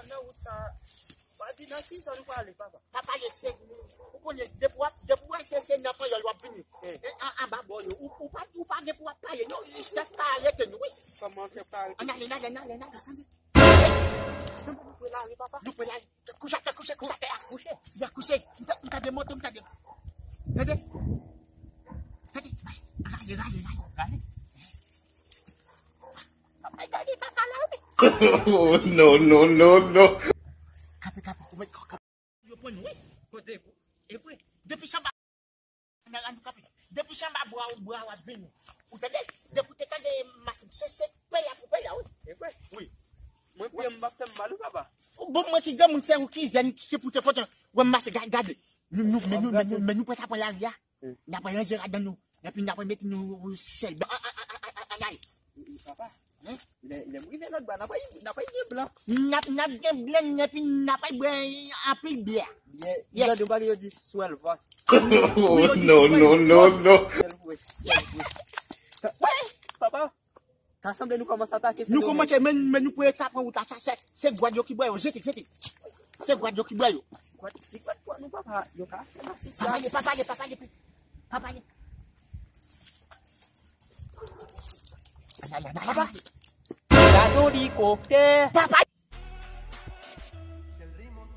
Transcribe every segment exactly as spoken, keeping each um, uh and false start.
Nan wout sa, pa di nan ki zòn nou prale, papa. Pa pale, se, ou konnen, depi w ap, depi w wè se, se nan panyòl w ap vini. E, an, anba bò yo, ou, ou pa, ou pa gen pou w ap pale, non, chèf ka arete nou, wi. Kòman chèf ka arete? Ann ale, ann ale, ann ale, ann ale, sanble. Sanble nou pre lari, papa. Nou pre lari. Kouche atè, kouche, kouche atè a. Kouche. Y a kouche. M ta, m tande moto, m tande. Tande. Tande. Rale, rale, rale. Rale. Ay, gade kaka la, wi. Oh, no, no, no, no. Kape, kape. Ou mèt kape. Yo pran nou, wi. Kote, e vre. Depi sa ba, nan rann kanpe. Depi sa ba bra ou, bra w ap vini. Ou tande? Depi te tande masin, se, se pè la pou pè la, wi. E vre? Wi. Mwen pye m ap fè m mal, wi, papa. Bon, mwen ki granmoun, se ou ki jèn ki, ki pou te pote. Wè m mache, ga-, gade. Nou, nou, men nou, men nou, men nou pral pran lari a. N ap ranje ladan nou. Epi n ap mete nou sèl. An, an, an, an, ann ale. Papa, lè, lè m rive lòt bò a, n ap, n ap gen blan. N ap, n ap gen blan, epi n ap bwè anpil byè. Byè, byè, nou pa gen yo di swèl vòs. Oh, no, no, no, no. Swèl vòs, swèl vòs. Wi, papa. Ka sanble nou kòmanse atake. Nou kòmanse, men, men nou pou eta pran wout la, sa, se, se gwad yo ki bwè yo, jete, jete. Se gwad yo ki bwè yo. Se gwad, se gwad pran nou, papa, yo ka fè masisi. Pa pale, pa pale, pa pale, pa pale. Papa. Gade yon likoptè. Papa.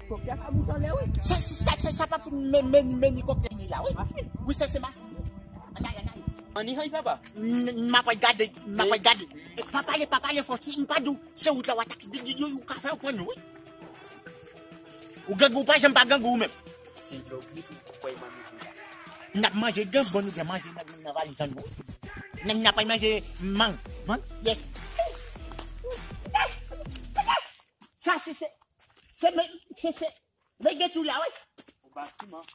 Kòkè a ka bout anlè, wi. Sa, sa, sa, sa pa fout men, men, men ni kòkè ni la, wi. Mache. Wi, sa se mache. Ann ale, ann ale. Ann ale, papa. M, m ap gade, m ap gade. E, pa pale, pa pale fò, si m pa di w, se wout la w atake, di, di, di, ou ka fè yo pran nou, wi. Ou grangou, ou pa janm pa grangou ou menm. Se lè w bliye pou w kwè manje deja. N ap manje gen bon, nou gen manje nan, nan valiz an nou. N, n ap manje mang. Mang? Yes. Sa se, se, se, men, se, se, men gen tou la, wi. Batiman.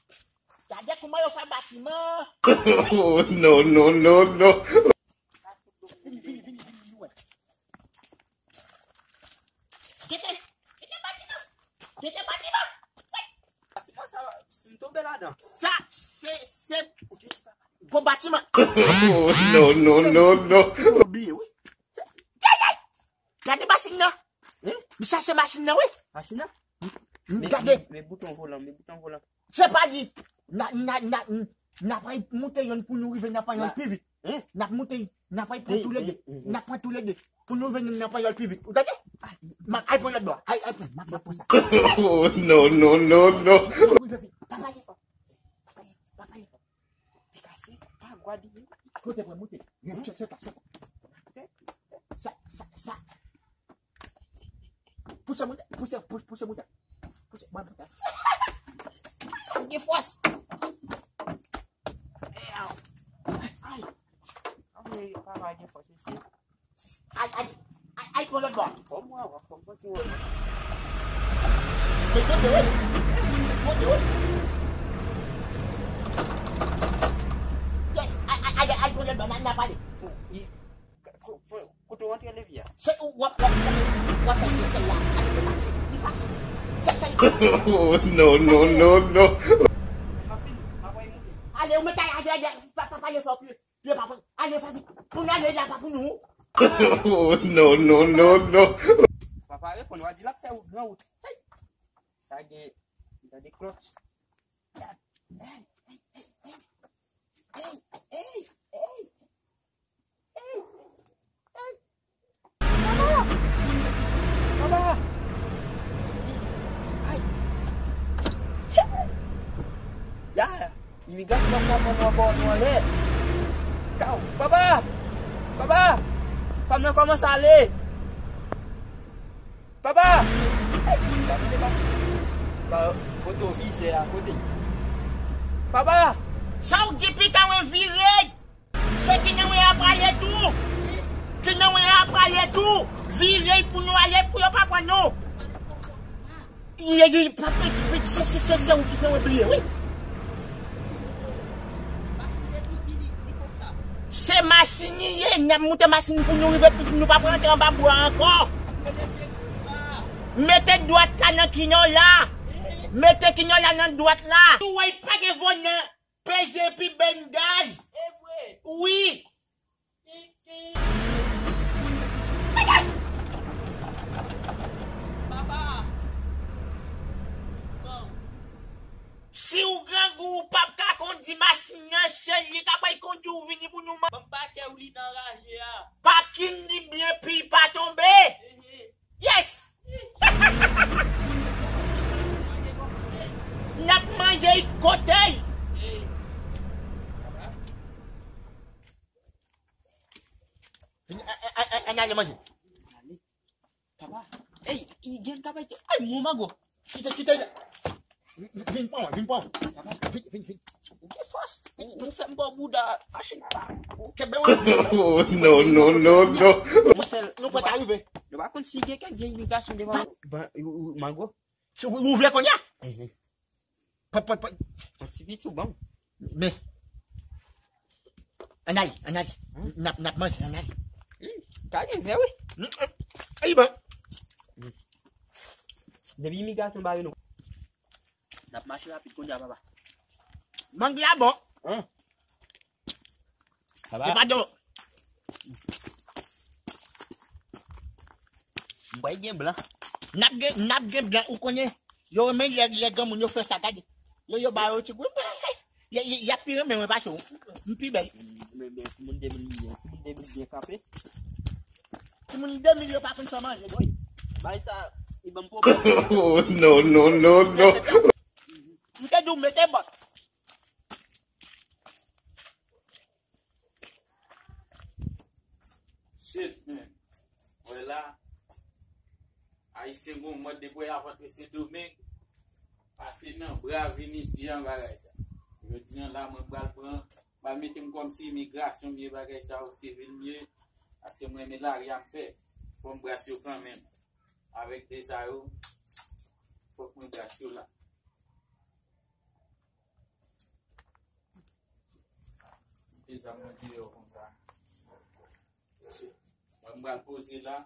Gade kouman yo fè batiman. Oh, no, no, no, no. Vini, vini, vini, vini, nou wè. Gete, gete batiman. Gete batiman. Batiman sa, si m tonbe ladan. Sa, se, se gwo batiman. Oh, no, no, no, no. Ou bliye, wi. Gade, gade. Gade machin nan. Hein? M chache machin nan, wi. Machin nan? M gade. Men, men bouton volan, men bouton volan. Se pa li. N a, n a, n a, n a pral moute yonn pou nou rive nan panyòl pi vit. Hein? N ap moute, n ap pran tou le de. N ap pran tou le de. Pou nou vin nan panyòl pi vit. Ou tande? M ap al pran lòt bò. Al, al pran, m ap, m ap pran sa. Oh, no, no, no, no. Pa pale fò. Pa pale, pa pale fò. Li kase, pa gwadi. Kote pou moute? Yen, se, se pa, se pa. Sa, sa, sa. Pouse moute, pouse, pouse, pouse moute. Pouse, mwen moute. Gen fòs. Ay. Anmwe, papa gen fòs, mesye. Ay, ay, ay, ay, pran lòt bò. Fò mwen, fò mwen, fò mwen. Mete de, wi. Mete, wi. Yes, ay, ay, ay, ay, pran lòt bò, n a, n a pale. Fò, i, ko-, fò, kote w antre levye a? Se ou w ap, w ap, w ap fè se sèl la. Ale, ale, li fasil. Sèl, sèl. Oh, no, no, no, no. M ap vini, m ap monte. Ale, ou mete ale, ale, ale, pa, pa pale fò, pye, pye pa pran. Ale, fasil. Pou n ale la, pa pou nou. Oh, no, no, no, no. Papa reponn, w a di l ap fè wout, gran wout. Hey! Sa gen, tande klòch. Hey, hey, hey, hey, hey, hey. Hey, hey, hey. Papa! Papa! Ay! Ya! Imigrasyon ap pran nou ankò, nou anlè. Kaw! Papa! Papa! Fanm nan kòmanse ale! Papa! Ay, pa kote pa. Ba, kote w vizè a, kote? Papa! Sa w gen pita w vire! Se ki nan w a prale tou! Ki nan w a prale tou! Vire pou nou ale pou yo pa pran nou! Ye, ye, pa piti, piti, se, se, se, se ou ki fè w bliye, wi. Se machin li ye, n ap moute machin pou nou rive, pou nou pa pran antre anba bwa ankò. Mete dwat la nan kinò la. Mete kinò la nan dwat la. Ou wè pa gen vòlè. Peze epi benn gaz. E vre. Wi. Ki, ki. Bagay. Papa. Li ta bay kondi w vini pou nou man. Ban m pa kè w li nan raje a. Pakin li byen pi pa tonbe. Yes! N ap manje kote. Vin, a, a, a, a, ann ale manje. Papa, ey, i gen kap ete. Ay, mon mango. Kite, kite. Vin, vin pran, vin pran. Papa. Vin, vin, vin. Ou gen fòs. Ou, ou fè m bò bouda. Machin pa. Kenbe w. Oh, non, non, non, non. Mon sèl, nou pral rive. Nou pa konn si gen kèk vye imigrasyon devan. Ban, ou, ou, mango. Si ou, ou vle kounye a? Pot, pot, pot. Yon ti piti ou ban m. Men. Ann ale, ann ale. N ap, n ap manje, ann ale. Hmm, ka gen vè, wi. Hmm, eh, eh, bon. Depi imigrasyon bare nou. N ap mache rapid kounye a, papa. Mang la bon. Hein? Papa. E pa dlo. M kwè gen blan. N ap gen, n ap gen blan, ou konnen. Yo renmen lè, lè granmoun yo fè sa, gade. Yo, yo ba yo ti gou. Y, y, y ap pi renmen mwen pase w. M pi bèl. Men, men, timoun de mil byen, timoun de mil byen kanpe. Timoun de mil yo pa konn fè manje, boy. Bay sa, li ban m pwoblèm. Oh, non, non, non, non. M te di w mete bòt. Shit, man. Wè la, Ayisyen gon mòd depi w ap antre Sendomeng, pase nan bra vin isi an bagay sa. Jodi an la, mwen pral pran, pral mete m kòmsi imigrasyon m ye bagay sa, ou sivil m ye, paske mwen renmen lari a m fè. Fò m bras yo kanmenm. Avèk de sa yo, fòk mwen bras yo la. Deja mwen deyò konsa. Mwen m pral poze la.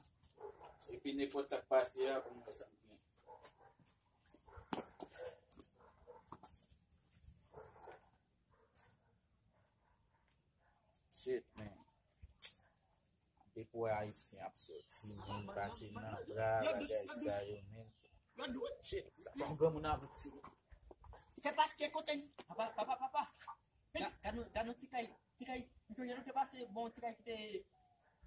Epi nenpòt sa k pase a, pou m wè sa k gen. Shit, man. Depi w wè Ayisyen ap sòti, moun pase nan bra, bagay sa yo menm. Shit, sa pa yon granmoun avèti. Se paske kote. Papa, papa, papa. Ga-, gad nou, gad nou ti kay, ti kay, m sonje nou te pase, bon, ti kay ki te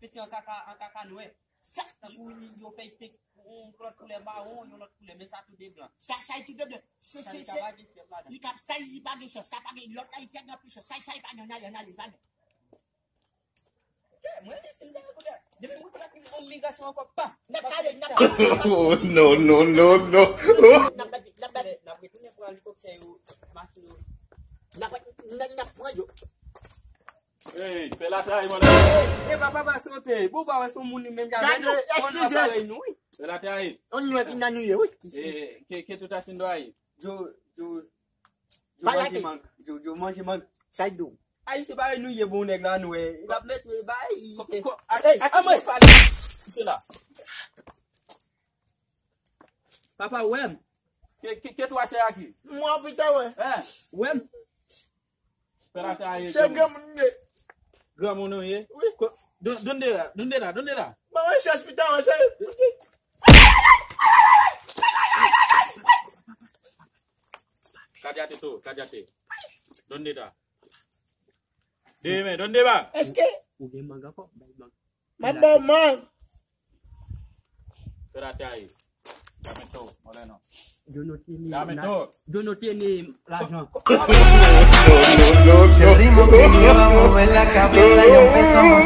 pete an kaka, an kaka nwè. Sa, tankou yo fè te yon lòt koulè mawon, yon lòt koulè, men sa tou de blan. Sa, sa, tou de blan. Se, sa, se, li ka se, pa gen chèf ladan. Li ka, sa, li pa gen chèf. Sa pa gen lòt Ayisyen nan plis. Sa, sa, li pa gen, ann ale, ann ale, ann ale. Mwen li si m ta koute. Depi mwen koute yon migrasyon ankò pa. N ap kale, n ap kale. Oh, non, non, non, non. N ap bati, n ap bati. N ap retounen pran helikoptè yo, machin yo. N ap, n ap, n ap pran yo. Ey, fè latray, mwen. E papa pa sote. Bon, pa wè son moun li menm jan. Gade, eskize. Fè latray nou, wi. Fè latray. On nou ki nan nou ye, wi. E, ke, ke tout asin do ayi. Yo, yo, yo manje mang. Yo, yo manje mang. Sa y do. Ay, se bagay nou ye bon nèg la, nou, e, l ap met, e, bay. Ey, anmwe. Kite la. Papa, wè m. Ke, ke, ke twa sè a ki? Mwen, pita, wè. Hein? Wè m. Fè latray. Se granmoun ye. Granmoun ou ye? Wi. Donde la, donde la, donde la. Ban mwen chans, pita, mwen, se. Kadyate to, kadyate. Donde la. Deme, donde ba. Èske ou gen mang ankò? Bay mang. M ap ba w mang. Fè latray. Dame to, mole non. Yo no tiene. Dame to. Yo no tiene lajan. Ese ritmo que llevamos en la cabeza y empezamos.